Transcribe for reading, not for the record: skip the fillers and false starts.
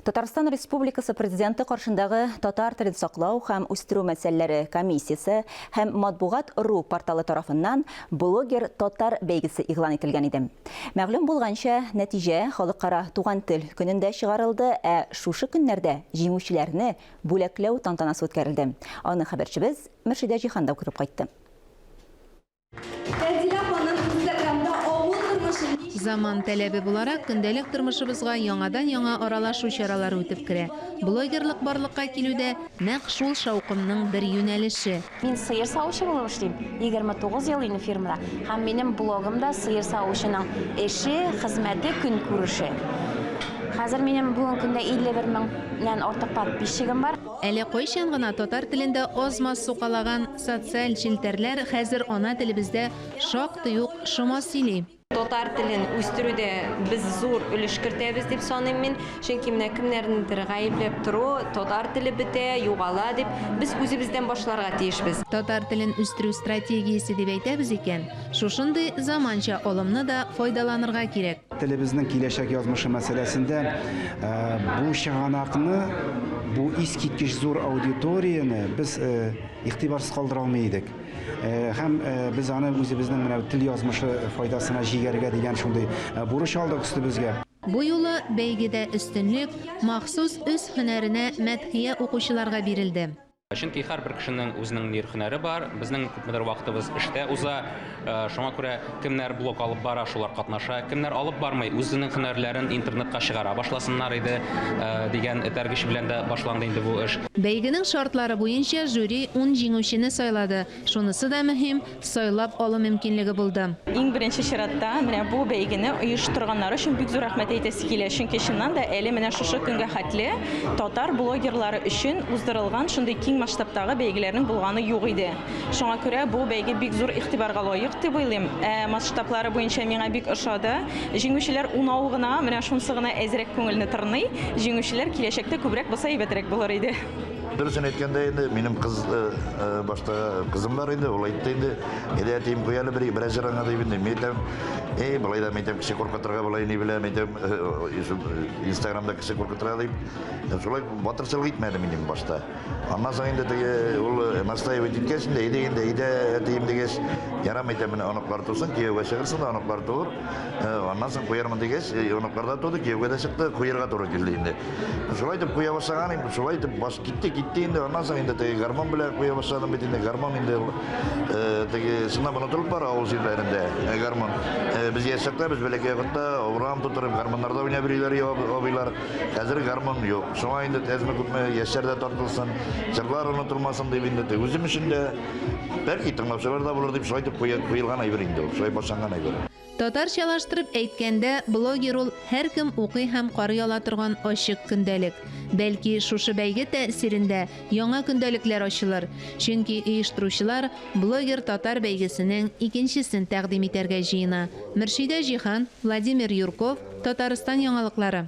Татарстан Республикасы Президенты каршындагы татар телен саклау һәм үстерү мәсьәләләре комиссиясе һәм Матбугат ру порталы тарафыннан Блогер татар бәйгесе игълан ителгән иде. Мәгълүм булганча, нәтиҗә Халыкара туган тел көнендә чыгарылды, ә шушы көннәрдә җиңүчеләрне бүләкләү тантанасы үткәрелде. Аны хәбәрчебез Мөршидә Җиһан да күреп кайтты. Тәнзилә ханым Инстаграмда авыл тормышы ничек Заман таләбе буларак, көндәлек тормышыбызга яңадан-яңа аралашу чаралары үтеп керә. Блогерлык барлыкка килү дә, нәкъ шул шаукымның бер юнәлеше. Мин сыер савучы булып эшлим, 29 ел инде фирмада. Һәм минем блогымда сыер савучының эше, хезмәте, көнкүреше. Хәзер минем бүгенге көндә 51 меңнән артык подписчигым бар. Әле кайчан гына татар телендә аз-маз сукалаган социаль челтәрләр хәзер ана телебездә шактый ук шома сөйли. Татар телен үстерүдә без зур өлеш кертәбез дип саныйм мин. Чөнки менә кемнәрнедер гаепләп тору, татар теле бетә, югала дип, без үзебездән башларга тиешбез. Татар телен үстерү стратегиясе дип әйтәбез икән, шушындый заманча алымны да файдаланырга кирәк. Телебезнең киләчәк язмышы мәсьәләсендә бу чыганакны, бу искиткеч зур аудиторияне без игътибарсыз калдыра алмый идек. Һәм без аны үзебезнең менә тел язмышы файдасына җигәргә дигән шундый бурыч алдык өстебезгә. Бу юлы бәйгедә өстенлек махсус үз һөнәренә мәдхия укучыларга бирелде. Чөнки һәрбер кешенең үзенең нир һөнәре бар. Безнең күпмедер вакытыбыз эштә уза. Шуңа күрә кемнәр блог алып бара, шулар катнаша. Кемнәр алып бармый, үзенең һөнәрләрен интернетка чыгара башласыннар иде, дигән этәргеч белән дә башланды инде бу эш. Бәйгенең шартлары буенча жюри ун җиңүчене сайлады. Шунысы да мөһим, сайлап алу мөмкинлеге булды. Иң беренче чиратта, менә бу бәйгене оештырганнары өчен бик зур рәхмәт әйтәсе килә. Чөнки чыннан да әле менә шушы көнгә хәтле татар блогерлары өчен уздырылган шундый киң масштабтагы бәйгеләрнең булганы юк иде. Шуңа күрә бу бәйге бик зур игътибарга лаек дип уйлыйм. Ә масштаблары буенча миңа бик ошады. Җиңүчеләр унау гына, менә шунысы гына әзрәк күңелне тырный. Җиңүчеләр киләчәктә күбрәк булса әйбәтрәк булыр иде. Дөресен әйткәндә инде, минем кыз э, э, башта кызым бар инде, ул әйтте инде, әйдә әтием куй әле бер берәр җыр аңа дип инде. Мин әйтәм, эй, болай да мин әйтәм, кеше куркытырга болай ни беләм, әйтәм, э, Инстаграмда кеше куркытырга дип. Шулай батырчылык итмәдем инде башта. Аннан соң инде теге ул настаивать иткәч инде, әйдә инде, әйдә әтием дигәч, ярам әйтәм, менә оныклар тусын, кияүгә чыгырсың да оныклар туыр. Аннан соң куярмын дигәч, оныклар да туды, кияүгә дә чыкты, куярга туры килде инде. Шулай итеп куя башлаган инде, шулай итеп баш китте, китте инде. Аннан соң инде теге гармон белән куя башладым бит инде. Гармон инде ул теге чынлап онытылып бара авыл җирләрендә гармон. Без яшь чакта, без бәләкәй вакытта урам тутырып гармоннарда уйнап йөриләр абыйлар. Хәзер гармон юк. Шуңа инде әзме-күпме яшьләр дә тартылсын, җырлар онытылмасын дип инде үзем өчен дә, бәлки тыңлаучылар да булыр дип шулай итеп куелган әйбер инде ул, шулай башланган әйбер. Татарчалаштырып әйткәндә, блогер ул, һәркем укый һәм карый ала торган ачык көндәлек. Бәлки, шушы бәйге тәэсирендә яңа көндәлекләр ачылыр. Чөнки оештыручылар Блогер татар бәйгесенең икенчесен тәкъдим итәргә җыена. Мөршидә Җиһан, Владимир Юрков, Татарстан яңалыклары.